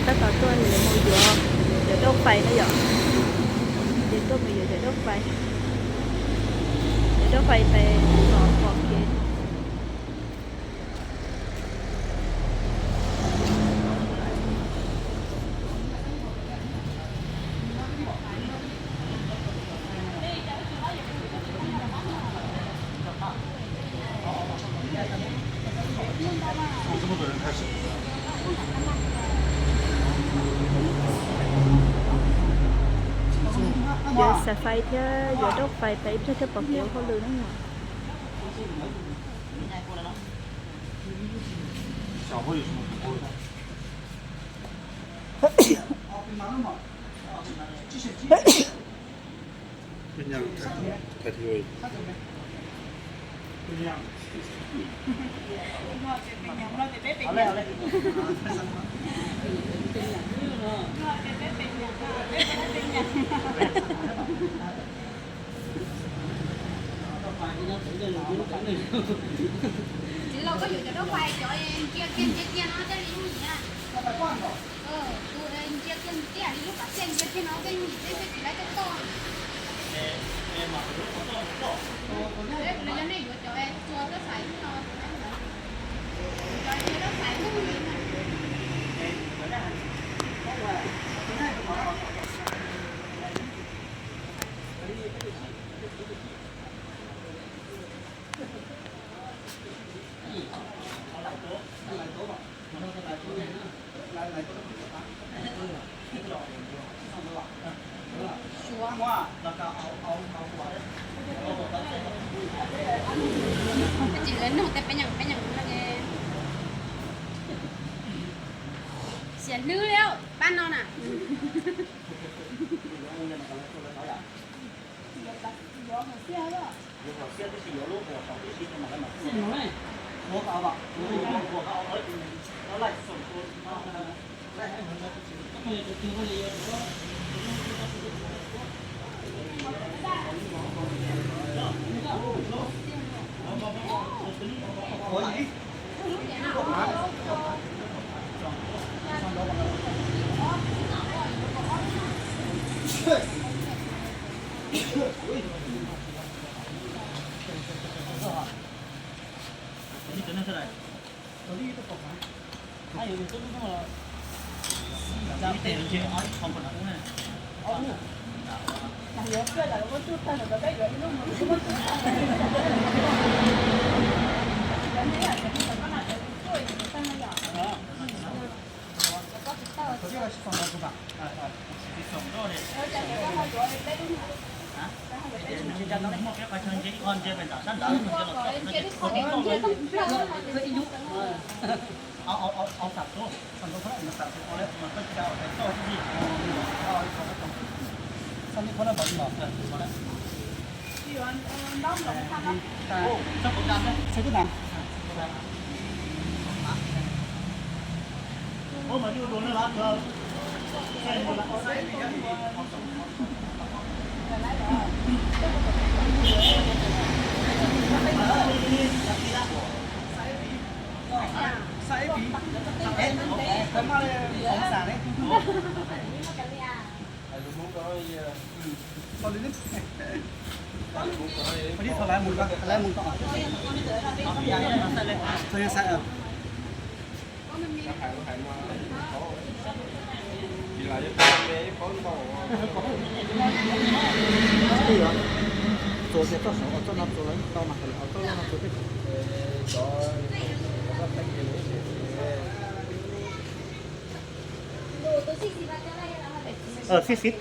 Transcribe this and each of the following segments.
Tab tom tuaj mus yuav cov dauj fais na yom. Ces tuaj mus yuav cov dauj fais, cov dauj fais pem tom pom kev. Yuav xav fais thiab yuav dauj fais pem ib pliag thiaj pom kev ua hauj lwm na yom. Txiv laus, koj yuav cov dauj fais cov ntsia kiag ntsia kiag no thiaj li yooj yim na. Tus ntsia kiag tiag li lub pas xiaj ntsia kiag no thiaj yooj yim, peb thiaj tsis laib tuaj toj. Yog nej yuav cov txua tuaj xais no, cov txua tuaj xais yooj yim na. Tsis lawv nug tej peb nyeem peb nyeem no ces xiam hlwb li pab no na. Txuas tias txoj saum txoj no txuas los tau mas, txoj no txuas tej. Sib sib.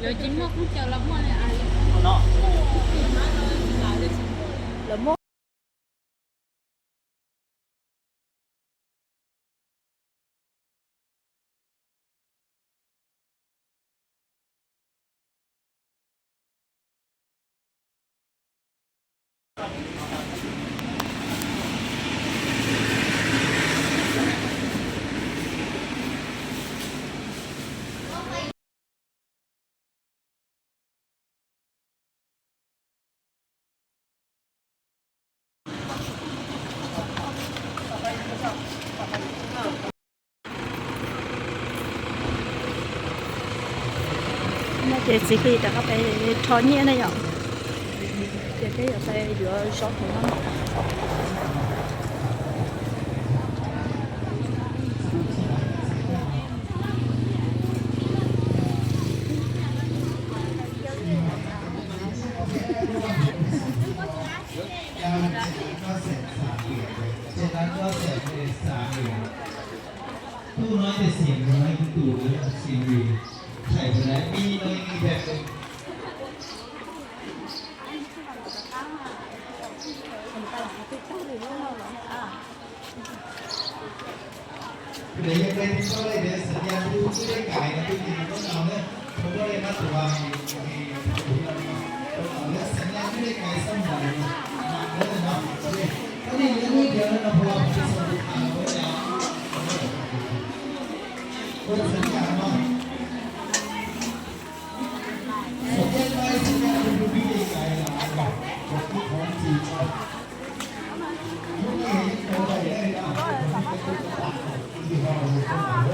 Lawv tsis muaj khaub ncaws los muaj li. Lawv muaj. No ces txiv Hli rov qab pais rho nyiaj na yom. Ces peb yuav pais yuav zaub hauv no.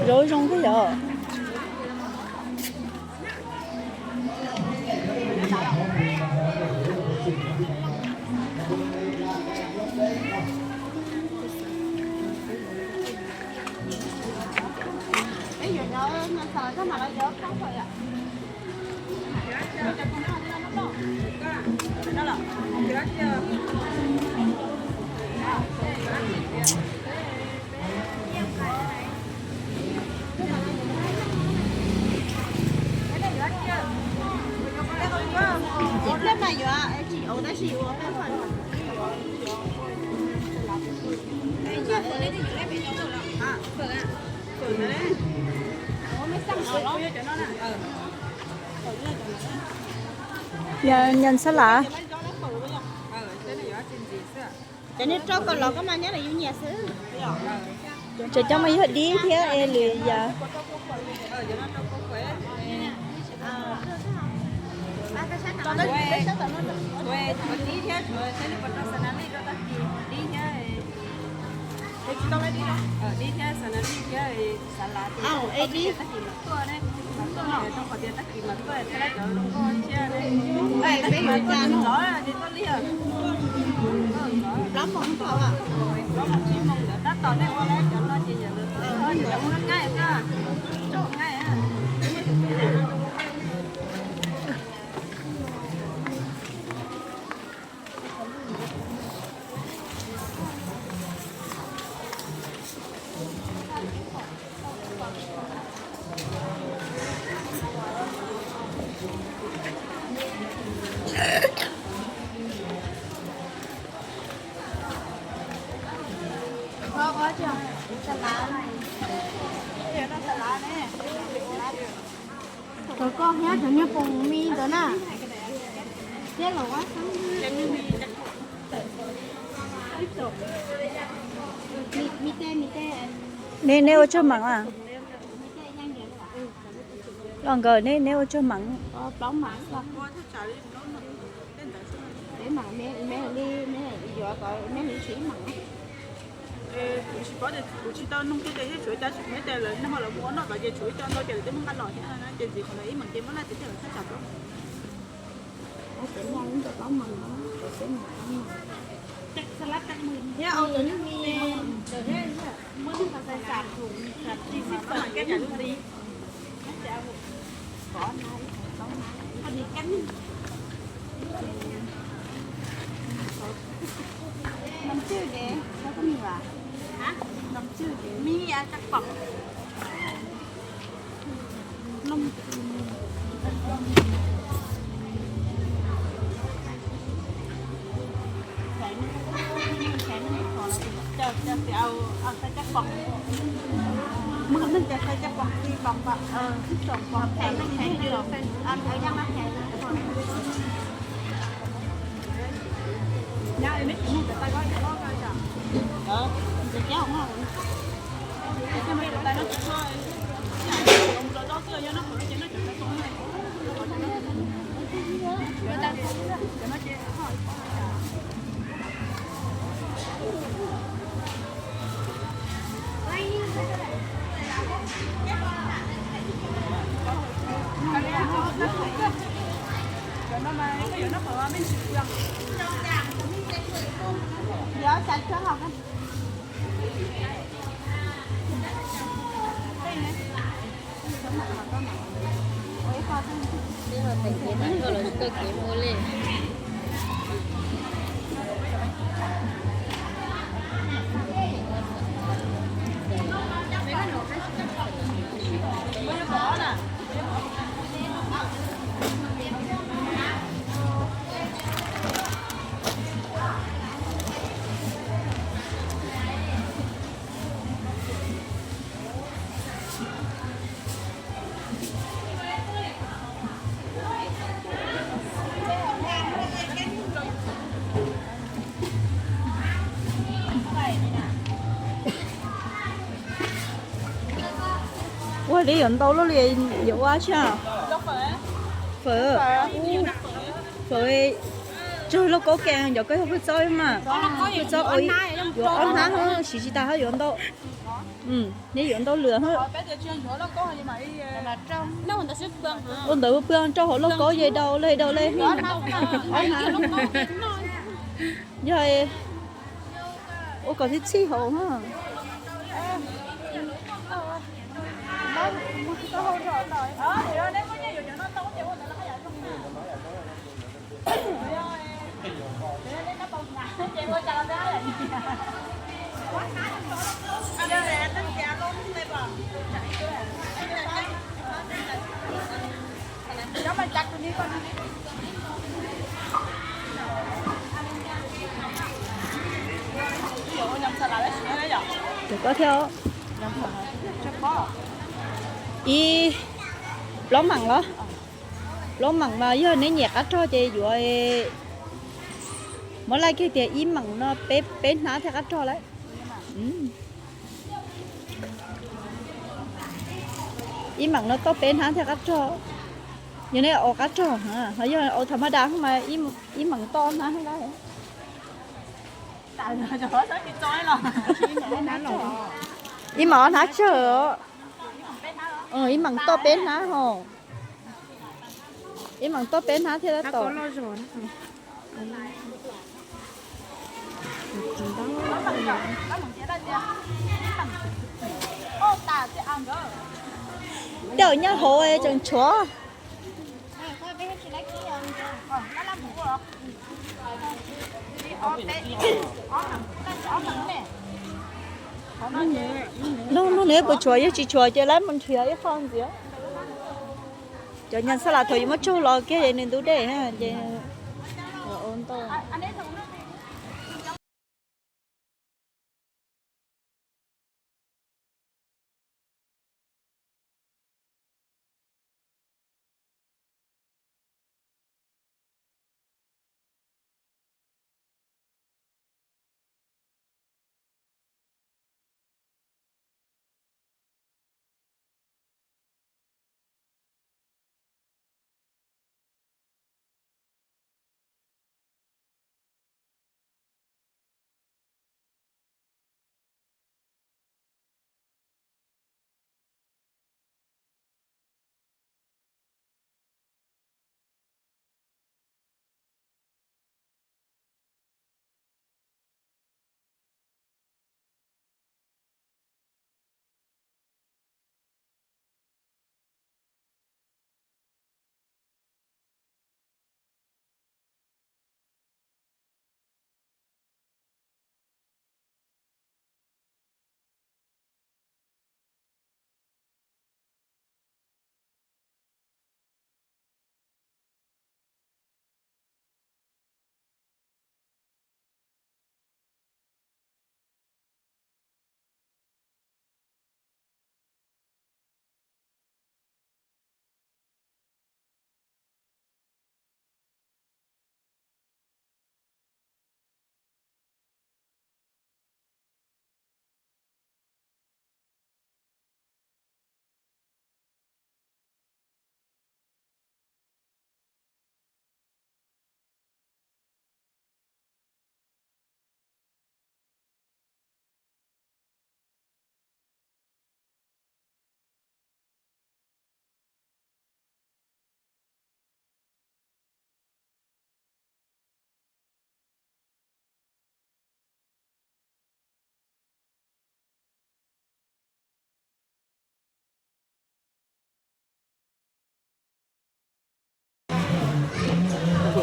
Zaub zoo thiab yom. Yog nyiam xab lav. Cov nej rau kom los koj mas nyob los yus nyiam xwb. Cov cov mas yog dib thiab es lwm yam. Cov koj thiab cov niag poom mi ntawd na. Thiab los mi tej mi tej. Neb neb ua tsawg meem a? Los nkawd neb neb ua tsawg meem? Plaub meem. Peb meem, me me li me yuav kom me li tsib meem. Kuv tsis paub tias kuv tsis tau nug kiag tias yog tshuav ib co tsis muaj ib co lawv nag hmo lawv mus ua noj tod ces tshuav ib co ntau ces lawv twb muab nqa los thiab na, ces ntxiv qhov ntawd ib meem ces muab laj tsis tau txhaj tsam rau. Noj tswj ne, koj nws noj tswj ne, me kab pom. Ib qho teem kev tag koj los tsis tau kev ua li. Ua li yuav ntau luaj li, yuav ua tsi? Fawm, fawm tsawg lauj kaub ke, cov koj yog pwj txob mas, pwj txob ua yuav ob hnab, siv tsis tas hab yuav ntau. Neb yuav ntau lwm hab. Ua ntawd pw rau hauv lauj kaub ye, dau le dau le. Yog ua kom txhij txhij hauv na. Cov koj thiab. Ib plaub meem los? Plaub meem mas yog neb nyiam qab rog ces yuav, muab laij kiag tias ib meem no peb, peb hnab thiaj qab rog lawm. Ib meem no tau peb hnab thiaj qab rog. Yog neb ua qab rog, ho yog ua tha maj da mas ib meem tau hnab thiaj qab. Ib meem ob hnab tsawg. Ib meem tau peb hnab ho. Ib meem tau peb hnab thiaj tau. Tej zaum nyaj hauv tseem tshuav. Hnub no nws puas tshuav, yog tsis tshuav ces lawv mus nrhiav ib qho ntxiv. Cov nyas xas las thaum yuav muab tsaug los kiag ces nws ntub dej ces ntau.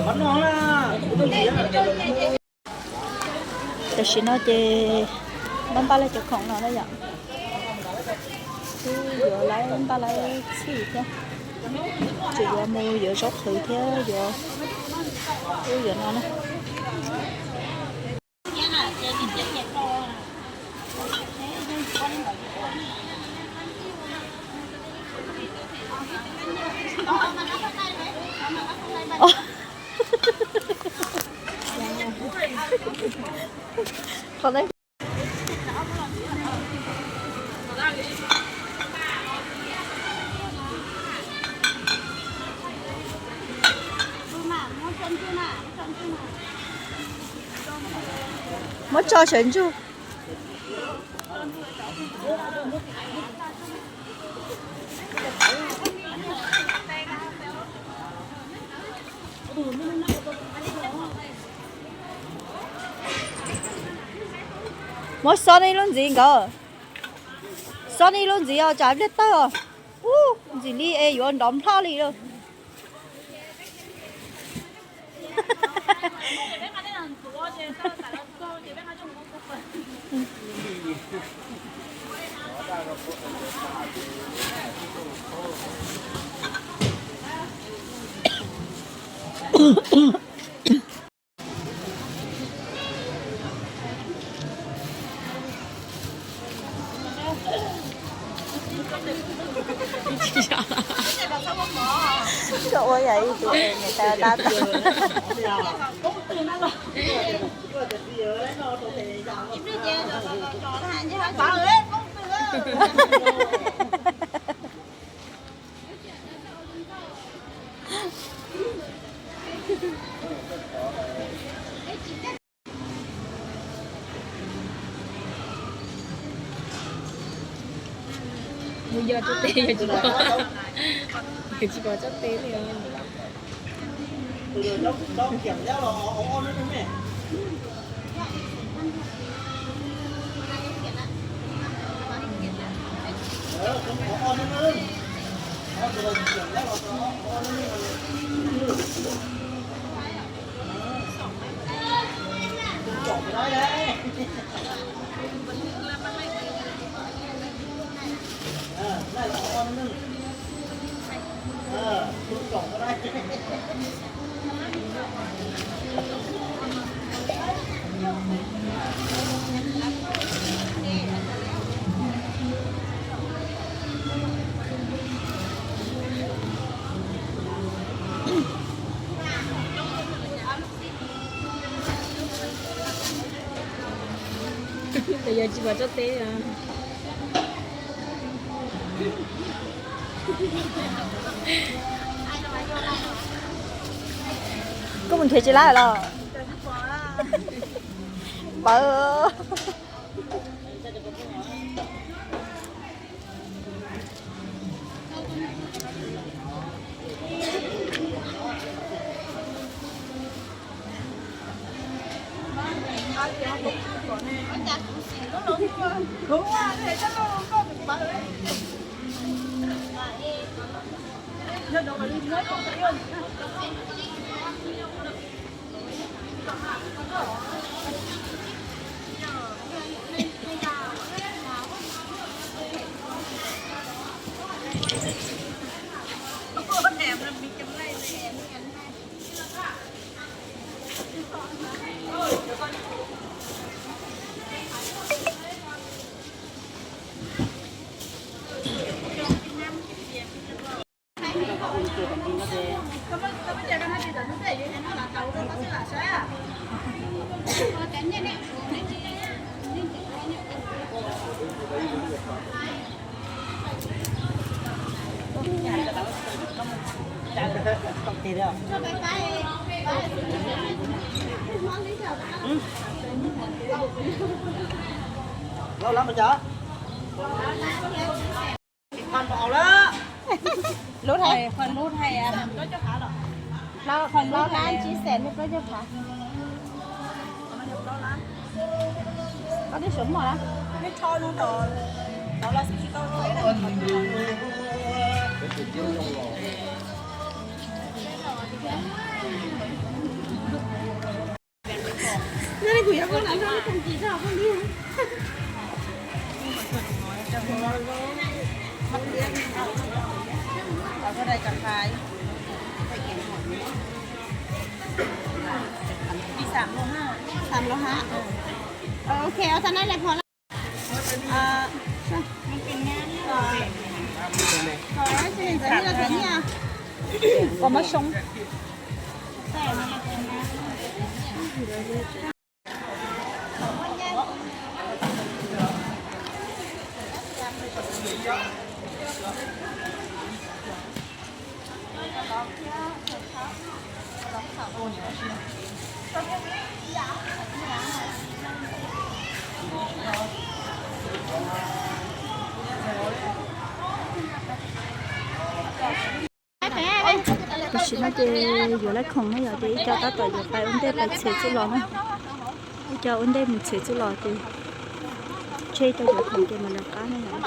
Tam sim no ces npaj npaj lawv cov khoom no na yom. Twb yuav lawv npaj lawv txhij thiab, tseem yuav mus yuav zaub qhwv thiab yuav ub yuav no na. Muab tso sawv ntsug. Muab xob nej lub ntxiv nkawd. Xob nej lub ntxiv os, tsam pliag tawg os. Ub, ntxim li es yuav nrov nplhoj li lawm. Koj ua yam li tus es niam tais dab tag. Mus yos tsob teb yog tsis pom, yog tsis pom tsob teb li os. Yog tsis pom tsob teb. Koj mus nrhiav tsis lawm los? Pawv. Lub hais, lub hais, lub hais, chia sẻ plaub caug phav. Koj twb sawv mos na. Neb rho no los, los los xwb tsis tau. Kuv yuav koj los nrog koj tus txiv txog koj li. Cà phê đây cà phê. Đi sắm luôn ha. Sắm luôn hả? Ờ, ok, ở trên đây là phone. Ờ, sao? Ờ, ờ, cái này là cái gì à? Có món sống. Tam sim no ces yuav lawv khoom na yom, ces ib co tab tom yuav pais ua ntej pais txhem txuj lom na. Ib co ua ntej mus txhem txuj lom ces tseg ib co yuav khoom ces mam li qab na yom.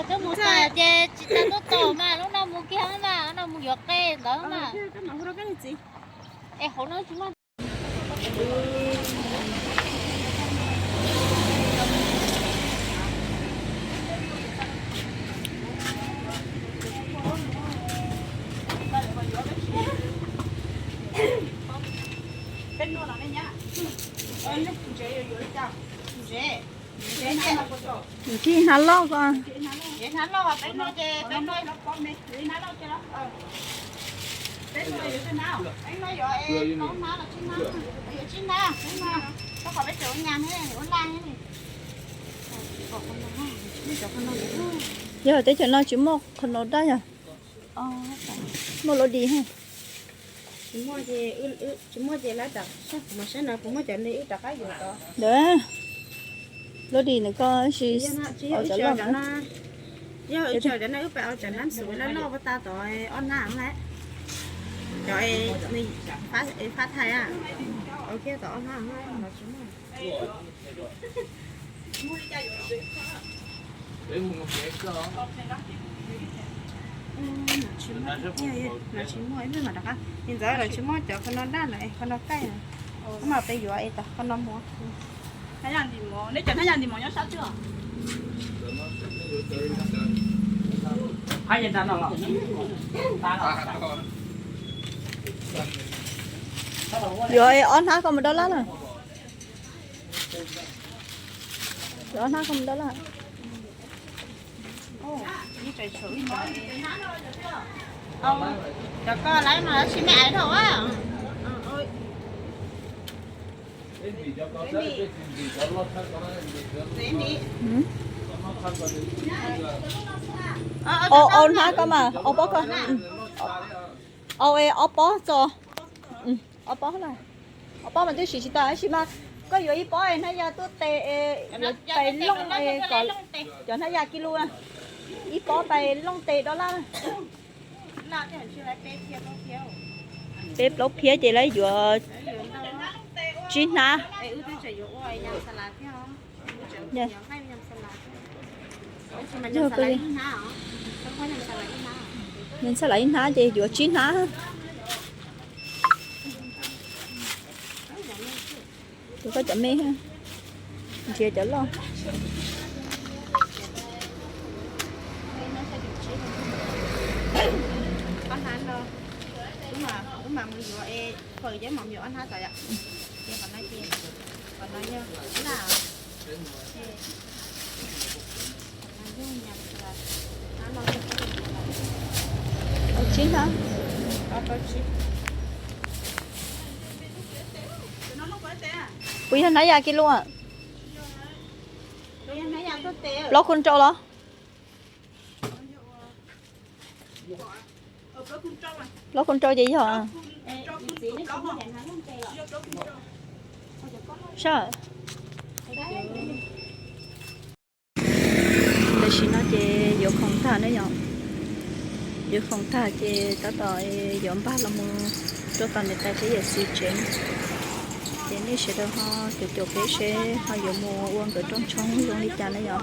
Twb mus tas ces tsis tas tuaj tos mas lub no mus kiag mas, no mus yuav qe ntawd mas. Es hauv no tsis muaj. Peb nuav los nej nyab, nej kuv ntsev yuav yuav li cas? Ntsev. Kij hnav loj ko. Yog teb chaws no tsis muaj qhov no dab yog? Muaj lub dis ha. Tsis muaj ces lawv, kuv mas saib no kuv muab cov ne wb rov qab yuav tod. Lub dis ntawm koj sis. Yog wb tsaws cov no wb pais ua cov nab xum laj loj ua tau tod ob nab lawm. Cov nws fab thais a, ua kiag tod ob nab no tsis muaj. Ntxawm lawv tsis muaj cov qhov no daj lawm, qhov no kaij, koj mam peb yuav es tau qhov no muag. Yuav ob hnab koj mus dob laj na. Yuav ob hnab koj mus dob laj. Cov koj lawv mas tsis me aiv dhau a. Au hnab koj mas, au pob koj. Au es ob pob txo. Ob pob na. Ob pob mas twb siv tsis tau tab sis mas koj yuav ib pob es hnab ya tuaj tes es yuav pais looj es kom cov hnab ya ki lus na. Ib pob pais looj tes dob laj. Peb plaub phiab ces lawv yuav tsib hnab. Yog ntxhais lawv ib hnab ces yuav tsib hnab. Tus koj cov me, nrhiav cov loj. Tsib hnab. Puas yog hnab ya ki lus? Plaub kun rau los? Plaub kun rau ces yog. Sab. Tam sim no ces yuav khoom tag ne yom, yuav khoom tag ces tab tom yuav npaj los mus rau tom niam tais thiab yawm txiv tsev. Ces nej sawv daws ho caum caum peb seb ho yuav mus ua nkawd rooj tshoob zoo li cas ne yom.